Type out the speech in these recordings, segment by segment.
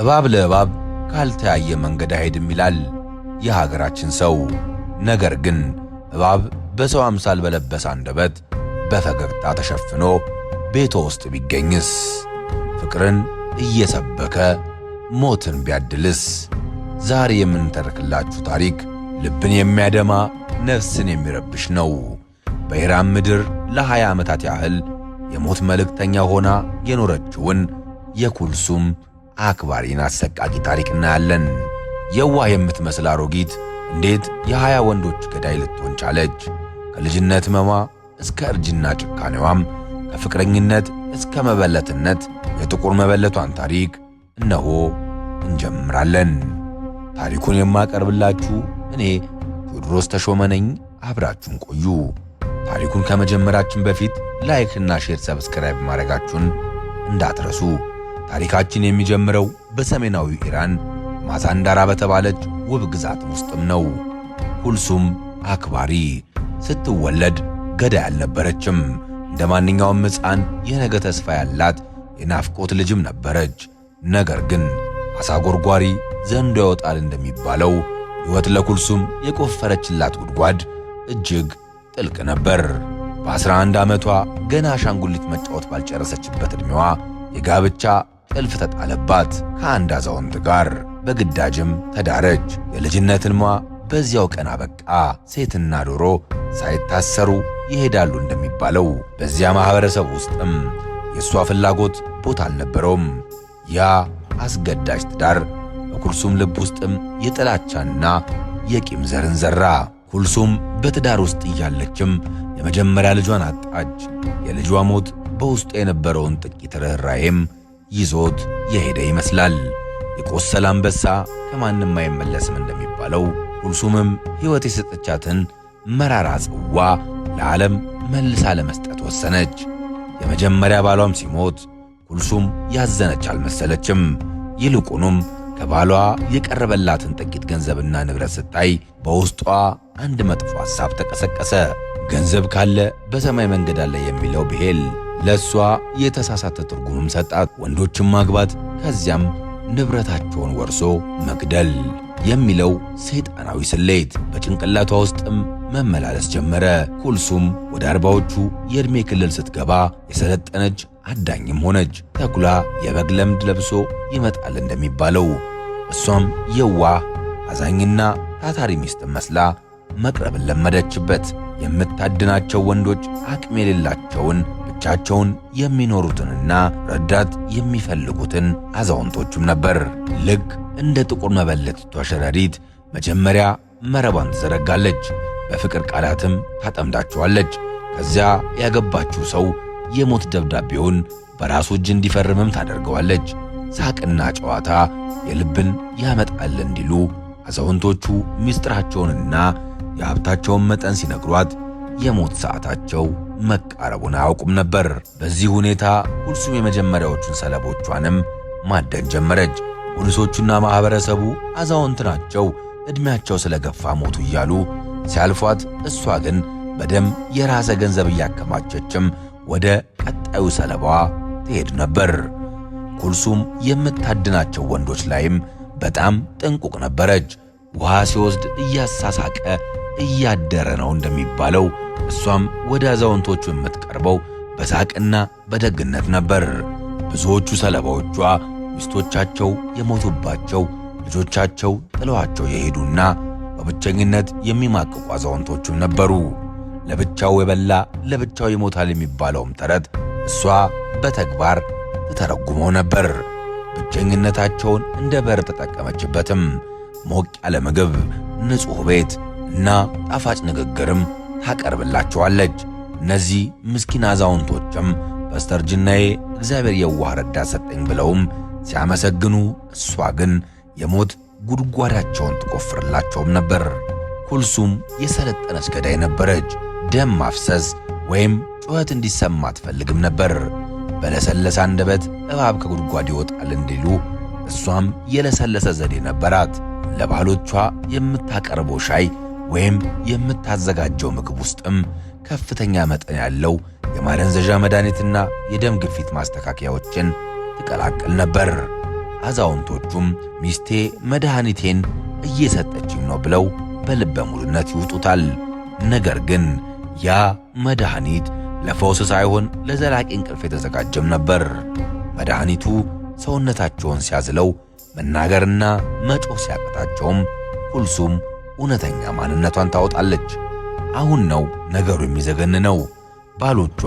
እባብ ለእባብ ካልተያየ መንገድ አይሄድም ይላል የሀገራችን ሰው። ነገር ግን እባብ በሰው አምሳል በለበሰ አንደበት በፈገግታ ተሸፍኖ ቤቶ ውስጥ ቢገኝስ? ፍቅርን እየሰበከ ሞትን ቢያድልስ? ዛሬ የምንተርክላችሁ ታሪክ ልብን የሚያደማ ነፍስን የሚረብሽ ነው። በኢራን ምድር ለ20 ዓመታት ያህል የሞት መልእክተኛ ሆና የኖረችውን የኩልሱም አክባሪን አሰቃቂ ታሪክ እናያለን። የዋህ የምትመስል አሮጊት እንዴት የ20 ወንዶች ገዳይ ልትሆን ቻለች? ከልጅነት ሕመሟ እስከ እርጅና ጭካኔዋም፣ ከፍቅረኝነት እስከ መበለትነት የጥቁር መበለቷን ታሪክ እነሆ እንጀምራለን። ታሪኩን የማቀርብላችሁ እኔ ቴዎድሮስ ተሾመ ነኝ። አብራችሁን ቆዩ። ታሪኩን ከመጀመራችን በፊት like እና share፣ subscribe ማድረጋችሁን እንዳትረሱ። ታሪካችን የሚጀምረው በሰሜናዊ ኢራን ማዛንዳራ በተባለች ውብ ግዛት ውስጥም ነው። ኩልሱም አክባሪ ስትወለድ ገዳይ አልነበረችም። እንደ ማንኛውም ሕፃን የነገ ተስፋ ያላት የናፍቆት ልጅም ነበረች። ነገር ግን አሳ ጎርጓሪ ዘንዶ ያወጣል እንደሚባለው ሕይወት ለኩልሱም የቆፈረችላት ጉድጓድ እጅግ ጥልቅ ነበር። በ11 ዓመቷ ገና አሻንጉሊት መጫወት ባልጨረሰችበት ዕድሜዋ የጋብቻ ጥልፍ ተጣለባት ከአንድ አዛውንት ጋር። በግዳጅም ተዳረች። የልጅነት ሕልሟ በዚያው ቀን አበቃ። ሴትና ዶሮ ሳይታሰሩ ይሄዳሉ እንደሚባለው በዚያ ማኅበረሰብ ውስጥም የእሷ ፍላጎት ቦታ አልነበረውም። ያ አስገዳጅ ትዳር በኩልሱም ልብ ውስጥም የጥላቻና የቂም ዘርን ዘራ። ኩልሱም በትዳር ውስጥ እያለችም የመጀመሪያ ልጇን አጣች። የልጇ ሞት በውስጡ የነበረውን ጥቂት ርኅራኄም ይዞት የሄደ ይመስላል። የቆሰለ አንበሳ ከማንም አይመለስም እንደሚባለው ኩልሱምም ሕይወት የሰጠቻትን መራራ ጽዋ ለዓለም መልሳ ለመስጠት ወሰነች። የመጀመሪያ ባሏም ሲሞት ኩልሱም ያዘነች አልመሰለችም። ይልቁኑም ከባሏ የቀረበላትን ጥቂት ገንዘብና ንብረት ስታይ በውስጧ አንድ መጥፎ ሐሳብ ተቀሰቀሰ። ገንዘብ ካለ በሰማይ መንገድ አለ የሚለው ብሂል ለእሷ የተሳሳተ ትርጉምም ሰጣት። ወንዶችን ማግባት ከዚያም ንብረታቸውን ወርሶ መግደል የሚለው ሰይጣናዊ ስሌት በጭንቅላቷ ውስጥም መመላለስ ጀመረ። ኩልሱም ወደ 40ዎቹ የዕድሜ ክልል ስትገባ የሰለጠነች አዳኝም ሆነች። ተኩላ የበግ ለምድ ለብሶ ይመጣል እንደሚባለው እሷም የዋህ አዛኝና ታታሪ ሚስት መስላ መቅረብን ለመደችበት። የምታድናቸው ወንዶች አቅም የሌላቸውን ብቻቸውን የሚኖሩትንና ረዳት የሚፈልጉትን አዛውንቶቹም ነበር። ልክ እንደ ጥቁር መበለቲቷ ሸረሪት መጀመሪያ መረቧን ትዘረጋለች፣ በፍቅር ቃላትም ታጠምዳቸዋለች። ከዚያ ያገባችው ሰው የሞት ደብዳቤውን በራሱ እጅ እንዲፈርምም ታደርገዋለች። ሳቅና ጨዋታ የልብን ያመጣል እንዲሉ አዛውንቶቹ ምስጢራቸውንና የሀብታቸውን መጠን ሲነግሯት የሞት ሰዓታቸው መቃረቡን አያውቁም ነበር። በዚህ ሁኔታ ኩልሱም የመጀመሪያዎቹን ሰለቦቿንም ማደን ጀመረች። ፖሊሶቹና ማኅበረሰቡ አዛውንት ናቸው፣ ዕድሜያቸው ስለገፋ ሞቱ እያሉ ሲያልፏት፣ እሷ ግን በደም የራሰ ገንዘብ እያከማቸችም ወደ ቀጣዩ ሰለባዋ ትሄድ ነበር። ኩልሱም የምታድናቸው ወንዶች ላይም በጣም ጥንቁቅ ነበረች። ውሃ ሲወስድ እያሳሳቀ እያደረ ነው እንደሚባለው እሷም ወደ አዛውንቶቹ የምትቀርበው በሳቅና በደግነት ነበር። ብዙዎቹ ሰለባዎቿ ሚስቶቻቸው የሞቱባቸው፣ ልጆቻቸው ጥለዋቸው የሄዱና በብቸኝነት የሚማቅቁ አዛውንቶቹም ነበሩ። ለብቻው የበላ ለብቻው ይሞታል የሚባለውም ተረት እሷ በተግባር ትተረጉመው ነበር። ብቸኝነታቸውን እንደ በር ተጠቀመችበትም። ሞቅ ያለ ምግብ፣ ንጹሕ ቤት እና ጣፋጭ ንግግርም ታቀርብላቸዋለች። እነዚህ ምስኪን አዛውንቶችም በስተርጅናዬ እግዚአብሔር የዋህ ረዳት ሰጠኝ ብለውም ሲያመሰግኑ፣ እሷ ግን የሞት ጉድጓዳቸውን ትቆፍርላቸውም ነበር። ኩልሱም የሰለጠነች ገዳይ ነበረች። ደም ማፍሰስ ወይም ጩኸት እንዲሰማ አትፈልግም ነበር። በለሰለሰ አንደበት እባብ ከጉድጓድ ይወጣል እንዲሉ እሷም የለሰለሰ ዘዴ ነበራት። ለባሎቿ የምታቀርበው ሻይ ወይም የምታዘጋጀው ምግብ ውስጥም ከፍተኛ መጠን ያለው የማደንዘዣ መድኃኒትና የደም ግፊት ማስተካከያዎችን ትቀላቅል ነበር። አዛውንቶቹም ሚስቴ መድኃኒቴን እየሰጠችኝ ነው ብለው በልበ ሙሉነት ይውጡታል። ነገር ግን ያ መድኃኒት ለፈውስ ሳይሆን ለዘላቂ እንቅልፍ የተዘጋጀም ነበር። መድኃኒቱ ሰውነታቸውን ሲያዝለው መናገርና መጮህ ሲያቅታቸውም ኩልሱም እውነተኛ ማንነቷን ታወጣለች። አሁን ነው ነገሩ የሚዘገንነው። ባሎቿ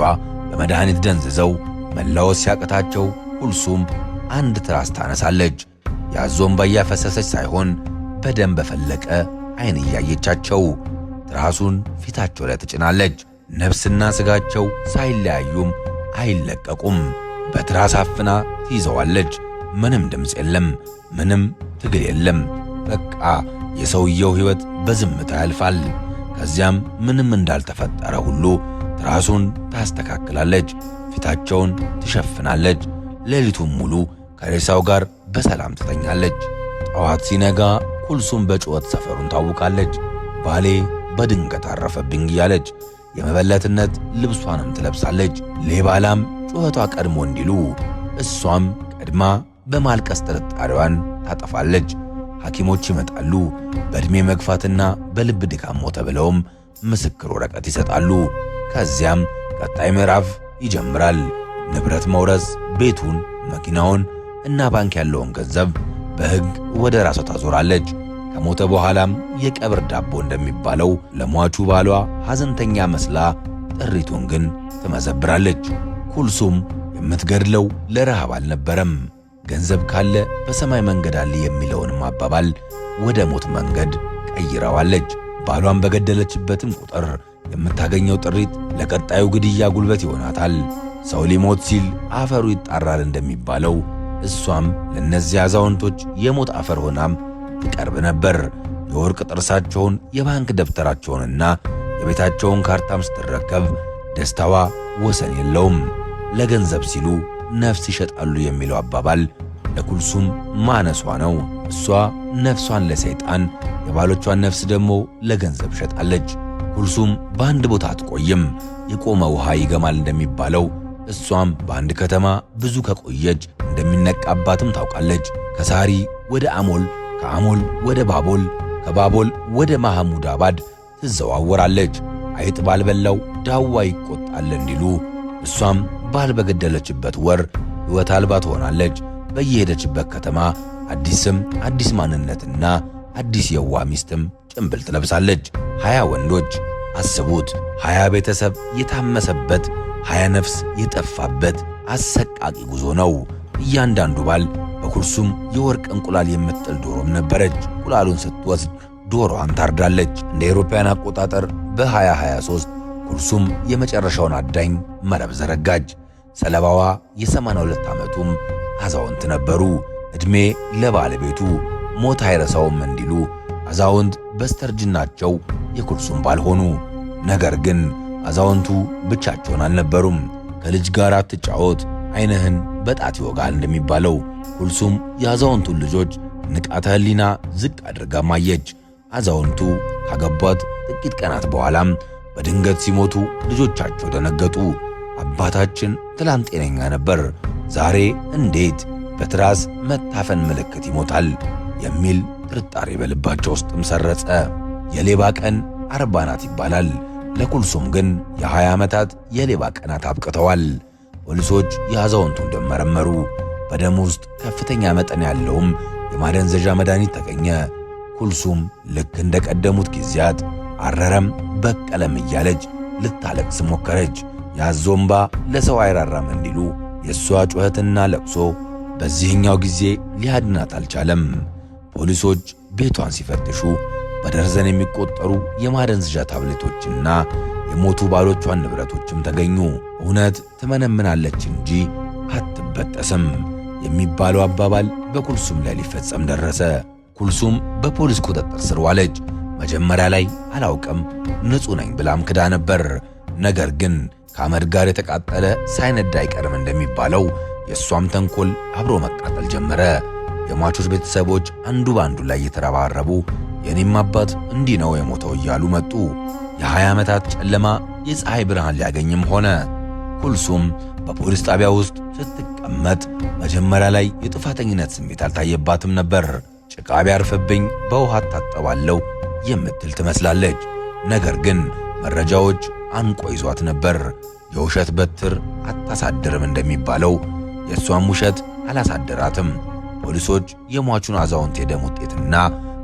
በመድኃኒት ደንዝዘው መላወስ ሲያቅታቸው ኩልሱም አንድ ትራስ ታነሳለች። ያዞ እምባ እያፈሰሰች ሳይሆን በደም በፈለቀ ዓይን እያየቻቸው ትራሱን ፊታቸው ላይ ትጭናለች። ነፍስና ስጋቸው ሳይለያዩም አይለቀቁም። በትራስ አፍና ትይዘዋለች። ምንም ድምፅ የለም፣ ምንም ትግል የለም። በቃ የሰውየው ሕይወት በዝምታ ያልፋል። ከዚያም ምንም እንዳልተፈጠረ ሁሉ ትራሱን ታስተካክላለች፣ ፊታቸውን ትሸፍናለች። ሌሊቱን ሙሉ ከሬሳው ጋር በሰላም ትተኛለች። ጠዋት ሲነጋ ኩልሱም በጩኸት ሰፈሩን ታውካለች። ባሌ በድንገት አረፈብኝ እያለች የመበለትነት ልብሷንም ትለብሳለች። ሌባ ላም ጩኸቷ ቀድሞ እንዲሉ እሷም ቀድማ በማልቀስ ጥርጣሬዋን ታጠፋለች። ሐኪሞች ይመጣሉ። በዕድሜ መግፋትና በልብ ድካም ሞተ ብለውም ምስክር ወረቀት ይሰጣሉ። ከዚያም ቀጣይ ምዕራፍ ይጀምራል። ንብረት መውረስ፣ ቤቱን፣ መኪናውን እና ባንክ ያለውን ገንዘብ በሕግ ወደ ራሷ ታዞራለች። ከሞተ በኋላም የቀብር ዳቦ እንደሚባለው ለሟቹ ባሏ ሐዘንተኛ መስላ ጥሪቱን ግን ትመዘብራለች። ኩልሱም የምትገድለው ለረሃብ አልነበረም። ገንዘብ ካለ በሰማይ መንገድ አለ የሚለውንም አባባል ወደ ሞት መንገድ ቀይረዋለች። ባሏን በገደለችበትም ቁጥር የምታገኘው ጥሪት ለቀጣዩ ግድያ ጉልበት ይሆናታል። ሰው ሊሞት ሲል አፈሩ ይጣራል እንደሚባለው እሷም ለእነዚያ አዛውንቶች የሞት አፈር ሆናም ትቀርብ ነበር። የወርቅ ጥርሳቸውን፣ የባንክ ደብተራቸውንና የቤታቸውን ካርታም ስትረከብ ደስታዋ ወሰን የለውም። ለገንዘብ ሲሉ ነፍስ ይሸጣሉ የሚለው አባባል ለኩልሱም ማነሷ ነው። እሷ ነፍሷን ለሰይጣን፣ የባሎቿን ነፍስ ደግሞ ለገንዘብ ሸጣለች። ኩልሱም በአንድ ቦታ አትቆይም። የቆመ ውሃ ይገማል እንደሚባለው እሷም በአንድ ከተማ ብዙ ከቆየች እንደሚነቃባትም ታውቃለች። ከሳሪ ወደ አሞል፣ ከአሞል ወደ ባቦል፣ ከባቦል ወደ ማህሙድ አባድ ትዘዋወራለች። አይጥ ባልበላው ዳዋ ይቆጣል እንዲሉ እሷም ባል በገደለችበት ወር ሕይወት አልባ ትሆናለች። በየሄደችበት ከተማ አዲስ ስም፣ አዲስ ማንነትና አዲስ የዋ ሚስትም ጭንብል ትለብሳለች። 20 ወንዶች አስቡት፣ 20 ቤተሰብ የታመሰበት፣ 20 ነፍስ የጠፋበት አሰቃቂ ጉዞ ነው። እያንዳንዱ ባል በኩልሱም የወርቅ እንቁላል የምትጥል ዶሮም ነበረች። እንቁላሉን ስትወስድ ዶሮዋን ታርዳለች። እንደ አውሮፓውያን አቆጣጠር በ2023 ኩልሱም የመጨረሻውን አዳኝ መረብ ዘረጋች። ሰለባዋ የ82 ዓመቱም አዛውንት ነበሩ። ዕድሜ ለባለቤቱ ሞት አይረሳውም እንዲሉ አዛውንት በስተርጅናቸው የኩልሱም ባል ሆኑ። ነገር ግን አዛውንቱ ብቻቸውን አልነበሩም። ከልጅ ጋር አትጫወት፣ ዓይንህን በጣት ይወጋል እንደሚባለው ኩልሱም የአዛውንቱን ልጆች ንቃተ ሕሊና ዝቅ አድርጋ ማየች። አዛውንቱ ካገቧት ጥቂት ቀናት በኋላም በድንገት ሲሞቱ ልጆቻቸው ደነገጡ። አባታችን ትላንት ጤነኛ ነበር፣ ዛሬ እንዴት በትራስ መታፈን ምልክት ይሞታል? የሚል ጥርጣሬ በልባቸው ውስጥም ሰረጸ። የሌባ ቀን 40 ናት ይባላል። ለኩልሱም ግን የ20 ዓመታት የሌባ ቀናት አብቅተዋል። ፖሊሶች የአዛውንቱን ደም መረመሩ። በደም ውስጥ ከፍተኛ መጠን ያለውም የማደንዘዣ መድኃኒት ተገኘ። ኩልሱም ልክ እንደቀደሙት ጊዜያት አረረም በቀለም እያለች ልታለቅስ ሞከረች። ያዞ እምባ ለሰው አይራራም እንዲሉ የእሷ ጩኸትና ለቅሶ በዚህኛው ጊዜ ሊያድናት አልቻለም። ፖሊሶች ቤቷን ሲፈትሹ በደርዘን የሚቆጠሩ የማደንዘዣ ታብሌቶችና የሞቱ ባሎቿን ንብረቶችም ተገኙ። እውነት ትመነምናለች እንጂ አትበጠስም የሚባለው አባባል በኩልሱም ላይ ሊፈጸም ደረሰ። ኩልሱም በፖሊስ ቁጥጥር ስር ዋለች። መጀመሪያ ላይ አላውቅም ንጹሕ ነኝ ብላም ክዳ ነበር። ነገር ግን ከአመድ ጋር የተቃጠለ ሳይነድ አይቀርም እንደሚባለው የእሷም ተንኮል አብሮ መቃጠል ጀመረ። የሟቾች ቤተሰቦች አንዱ በአንዱ ላይ እየተረባረቡ የእኔም አባት እንዲህ ነው የሞተው እያሉ መጡ። የ20 ዓመታት ጨለማ የፀሐይ ብርሃን ሊያገኝም ሆነ። ኩልሱም በፖሊስ ጣቢያ ውስጥ ስትቀመጥ መጀመሪያ ላይ የጥፋተኝነት ስሜት አልታየባትም ነበር። ጭቃ ቢያርፍብኝ በውሃ እታጠባለሁ የምትል ትመስላለች። ነገር ግን መረጃዎች አንቆ ይዟት ነበር። የውሸት በትር አታሳድርም እንደሚባለው የእሷም ውሸት አላሳደራትም። ፖሊሶች የሟቹን አዛውንት የደም ውጤትና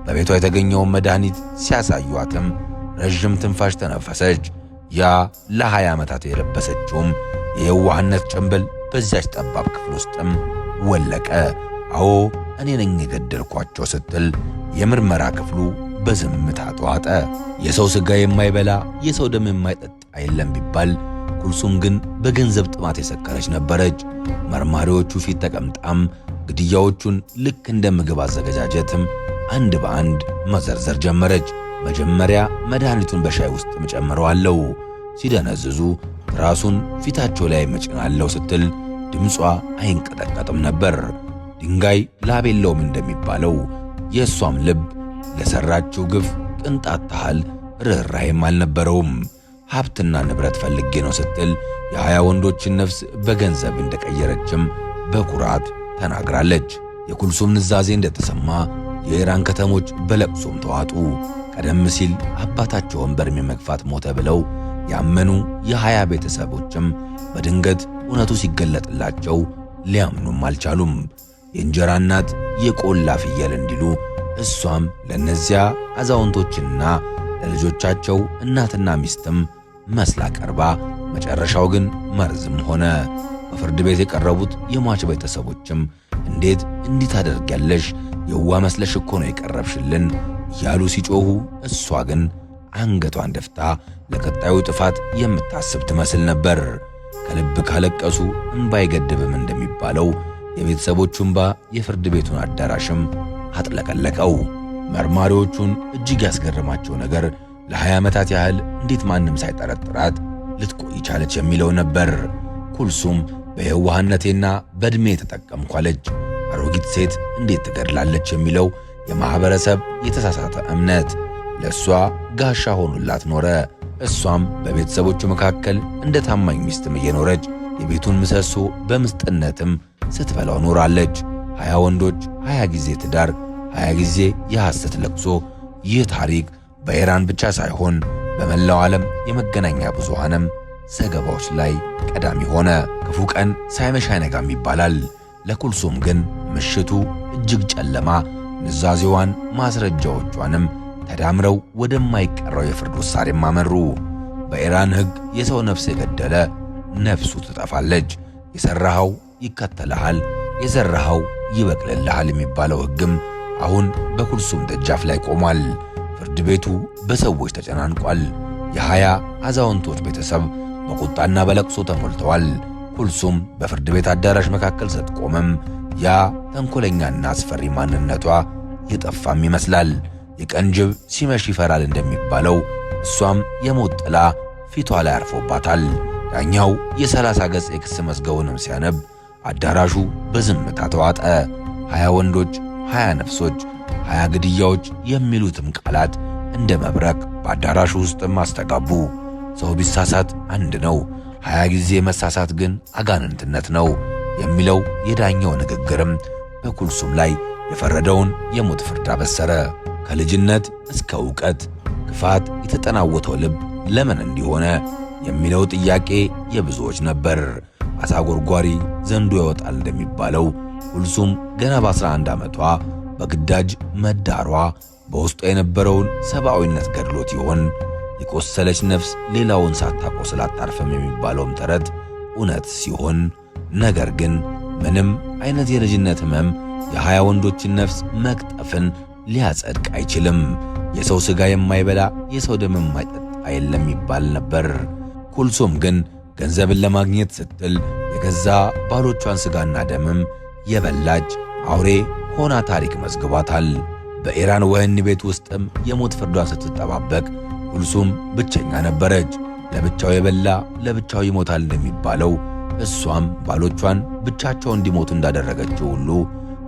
በቤቷ የተገኘውን መድኃኒት ሲያሳዩአትም ረዥም ትንፋሽ ተነፈሰች። ያ ለ20 ዓመታት የለበሰችውም የየዋህነት ጭንብል በዚያች ጠባብ ክፍል ውስጥም ወለቀ። አዎ እኔ ነኝ የገደልኳቸው ስትል የምርመራ ክፍሉ በዝምታ ተዋጠ። የሰው ሥጋ የማይበላ የሰው ደም የማይጠጣ የለም ቢባል ኩልሱም ግን በገንዘብ ጥማት የሰከረች ነበረች። መርማሪዎቹ ፊት ተቀምጣም ግድያዎቹን ልክ እንደ ምግብ አዘገጃጀትም አንድ በአንድ መዘርዘር ጀመረች። መጀመሪያ መድኃኒቱን በሻይ ውስጥ እጨምረዋለሁ፣ ሲደነዝዙ ራሱን ፊታቸው ላይ መጭናለሁ ስትል ድምጿ አይንቀጠቀጥም ነበር። ድንጋይ ላብ የለውም እንደሚባለው የእሷም ልብ ለሰራችው ግፍ ቅንጣት ታህል ርኅራኄም አልነበረውም። ሀብትና ንብረት ፈልጌ ነው ስትል የ20 ወንዶችን ነፍስ በገንዘብ እንደቀየረችም በኩራት ተናግራለች። የኩልሱም ንዛዜ እንደተሰማ የኢራን ከተሞች በለቅሶም ተዋጡ። ቀደም ሲል አባታቸውን በእድሜ መግፋት ሞተ ብለው ያመኑ የ20 ቤተሰቦችም በድንገት እውነቱ ሲገለጥላቸው ሊያምኑም አልቻሉም። የእንጀራ እናት የቆላ ፍየል እንዲሉ እሷም ለእነዚያ አዛውንቶችና ለልጆቻቸው እናትና ሚስትም መስላ ቀርባ መጨረሻው ግን መርዝም ሆነ። በፍርድ ቤት የቀረቡት የሟች ቤተሰቦችም እንዴት እንዲህ ታደርጊያለሽ? የዋ መስለሽ እኮ ነው የቀረብሽልን እያሉ ሲጮሁ፣ እሷ ግን አንገቷን ደፍታ ለቀጣዩ ጥፋት የምታስብ ትመስል ነበር። ከልብ ካለቀሱ እምባ አይገድብም እንደሚባለው የቤተሰቦቹ እምባ የፍርድ ቤቱን አዳራሽም አጥለቀለቀው። መርማሪዎቹን እጅግ ያስገረማቸው ነገር ለ20 ዓመታት ያህል እንዴት ማንም ሳይጠረጥራት ልትቆይ ቻለች የሚለው ነበር። ኩልሱም በየዋህነቴና በዕድሜ ተጠቀምኩ አለች። አሮጊት ሴት እንዴት ትገድላለች የሚለው የማኅበረሰብ የተሳሳተ እምነት ለእሷ ጋሻ ሆኖላት ኖረ። እሷም በቤተሰቦቹ መካከል እንደ ታማኝ ሚስትም እየኖረች የቤቱን ምሰሶ በምስጥነትም ስትበላው ኖራለች። 20 ወንዶች፣ 20 ጊዜ ትዳር፣ 20 ጊዜ የሐሰት ለቅሶ። ይህ ታሪክ በኢራን ብቻ ሳይሆን በመላው ዓለም የመገናኛ ብዙሃንም ዘገባዎች ላይ ቀዳሚ ሆነ። ክፉ ቀን ሳይመሽ አይነጋም ይባላል። ለኩልሱም ግን ምሽቱ እጅግ ጨለማ፣ ኑዛዜዋን ማስረጃዎቿንም ተዳምረው ወደማይቀረው የፍርድ ውሳኔም አመሩ። በኢራን ሕግ የሰው ነፍስ የገደለ ነፍሱ ትጠፋለች። የሠራኸው ይከተልሃል፣ የዘራኸው ይበቅልልሃል የሚባለው ሕግም አሁን በኩልሱም ደጃፍ ላይ ቆሟል። ፍርድ ቤቱ በሰዎች ተጨናንቋል። የ20 አዛውንቶች ቤተሰብ በቁጣና በለቅሶ ተሞልተዋል። ኩልሱም በፍርድ ቤት አዳራሽ መካከል ስትቆምም ያ ተንኮለኛና አስፈሪ ማንነቷ የጠፋም ይመስላል። የቀን ጅብ ሲመሽ ይፈራል እንደሚባለው እሷም የሞት ጥላ ፊቷ ላይ አርፎባታል። ዳኛው የ30 ገጽ የክስ መዝገቡንም ሲያነብ አዳራሹ በዝምታ ተዋጠ። 20 ወንዶች፣ 20 ነፍሶች፣ 20 ግድያዎች የሚሉትም ቃላት እንደ መብረቅ በአዳራሹ ውስጥም አስተጋቡ። ሰው ቢሳሳት አንድ ነው፣ 20 ጊዜ መሳሳት ግን አጋንንትነት ነው የሚለው የዳኛው ንግግርም በኩልሱም ላይ የፈረደውን የሞት ፍርድ አበሰረ። ከልጅነት እስከ ዕውቀት ክፋት የተጠናወተው ልብ ለምን እንዲሆነ የሚለው ጥያቄ የብዙዎች ነበር። አሳ ጎርጓሪ ዘንዶ ያወጣል እንደሚባለው ኩልሱም ገና በ11 ዓመቷ በግዳጅ መዳሯ በውስጧ የነበረውን ሰብአዊነት ገድሎት ይሆን? የቆሰለች ነፍስ ሌላውን ሳታቆስል አታርፍም የሚባለውም ተረት እውነት ሲሆን፣ ነገር ግን ምንም አይነት የልጅነት ሕመም የ20 ወንዶችን ነፍስ መቅጠፍን ሊያጸድቅ አይችልም። የሰው ሥጋ የማይበላ የሰው ደም የማይጠጣ የለም ይባል ነበር። ኩልሱም ግን ገንዘብን ለማግኘት ስትል የገዛ ባሎቿን ሥጋና ደምም የበላች አውሬ ሆና ታሪክ መዝግቧታል። በኢራን ወህኒ ቤት ውስጥም የሞት ፍርዷን ስትጠባበቅ ኩልሱም ብቸኛ ነበረች። ለብቻው የበላ ለብቻው ይሞታል እንደሚባለው እሷም ባሎቿን ብቻቸው እንዲሞቱ እንዳደረገችው ሁሉ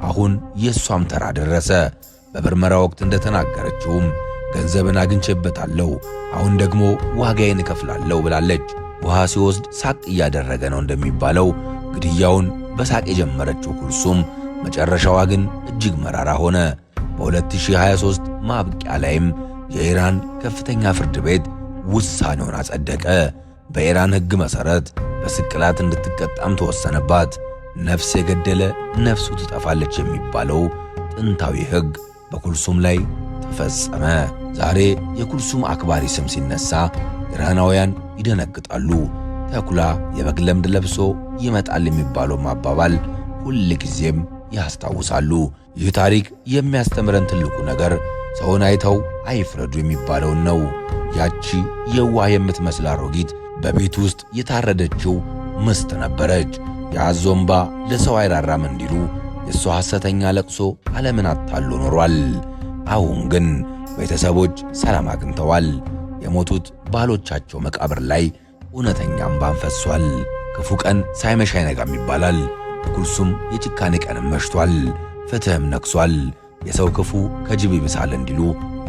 አሁን የእሷም ተራ ደረሰ። በምርመራ ወቅት እንደተናገረችውም ገንዘብን አግኝቼበታለሁ፣ አሁን ደግሞ ዋጋዬን እከፍላለሁ ብላለች። ውሃ ሲወስድ ሳቅ እያደረገ ነው እንደሚባለው ግድያውን በሳቅ የጀመረችው ኩልሱም መጨረሻዋ ግን እጅግ መራራ ሆነ። በ2023 ማብቂያ ላይም የኢራን ከፍተኛ ፍርድ ቤት ውሳኔውን አጸደቀ። በኢራን ሕግ መሠረት በስቅላት እንድትቀጣም ተወሰነባት። ነፍስ የገደለ ነፍሱ ትጠፋለች የሚባለው ጥንታዊ ሕግ በኩልሱም ላይ ተፈጸመ። ዛሬ የኩልሱም አክባሪ ስም ሲነሳ ኢራናውያን ይደነግጣሉ። ተኩላ የበግ ለምድ ለብሶ ይመጣል የሚባለው አባባል ሁል ጊዜም ያስታውሳሉ። ይህ ታሪክ የሚያስተምረን ትልቁ ነገር ሰውን አይተው አይፍረዱ የሚባለውን ነው። ያቺ የዋህ የምትመስል አሮጊት በቤት ውስጥ የታረደችው ምስት ነበረች። የአዞ እምባ ለሰው አይራራም እንዲሉ የእሷ ሐሰተኛ ለቅሶ ዓለምን አታሎ ኖሯል። አሁን ግን ቤተሰቦች ሰላም አግኝተዋል። የሞቱት ባሎቻቸው መቃብር ላይ እውነተኛ እምባን ፈሷል። ክፉ ቀን ሳይመሽ አይነጋም ይባላል። የኩልሱም የጭካኔ ቀንም መሽቷል፣ ፍትሕም ነግሷል። የሰው ክፉ ከጅብ ይብሳል እንዲሉ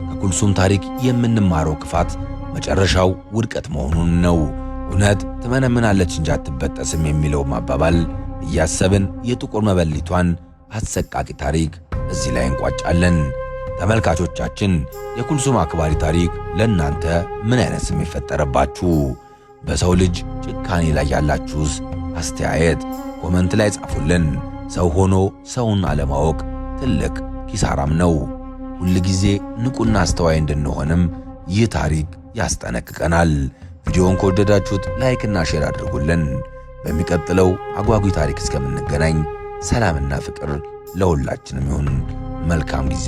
ከኩልሱም ታሪክ የምንማረው ክፋት መጨረሻው ውድቀት መሆኑን ነው። እውነት ትመነምናለች እንጂ አትበጠስም የሚለው አባባል እያሰብን የጥቁር መበሊቷን አሰቃቂ ታሪክ እዚህ ላይ እንቋጫለን። ተመልካቾቻችን፣ የኩልሱም አክባሪ ታሪክ ለእናንተ ምን አይነት ስሜት ፈጠረባችሁ? በሰው ልጅ ጭካኔ ላይ ያላችሁስ አስተያየት comment ላይ ጻፉልን። ሰው ሆኖ ሰውን አለማወቅ ትልቅ ኪሳራም ነው። ሁልጊዜ ንቁና አስተዋይ እንድንሆንም ይህ ታሪክ ያስጠነቅቀናል። ቪዲዮውን ከወደዳችሁት like ና share አድርጉልን። በሚቀጥለው አጓጊ ታሪክ እስከምንገናኝ ሰላምና ፍቅር ለሁላችንም ይሁን። መልካም ጊዜ።